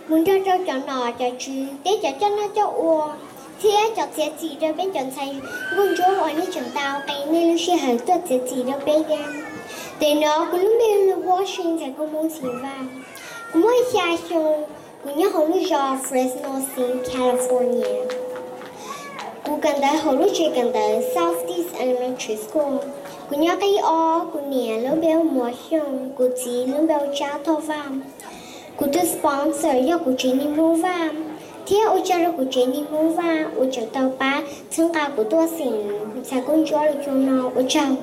Mus nrog rau cov nom cov tswv thiab cov coj noj coj ua thiab cov txiav txim rau peb cov ntxhais nkauj ntsuab uas nej tseem tau qee nej lub sij hawm tuaj txiav txim rau peb thiab. Nim no kuv lub npe hu ua Huab Sing ntxhais Koob Moos Xeem Vaj. Kuv muaj xya xyoo, kuv nyob hauv lub zos Fresno City, California. Kuv kawm ntawv hauv lub tsev kawm ntawv Southeast Elementary School. Kuv nyob qib ob, kuv niam lub npe hu ua Muas Xyooj, kuv txiv lub npe hu ua Tsab Thoj Vaj. Kuv tus sponsor yog kuv tsev neeg Hmoob Vaj, thiab ua tsaug rau kuv tsev neeg Hmoob Vaj uas tseem tau pab txhawb nqa kuv tuaj xeem ntxhais nkauj ntsuab lub caij no. Ua tsaug.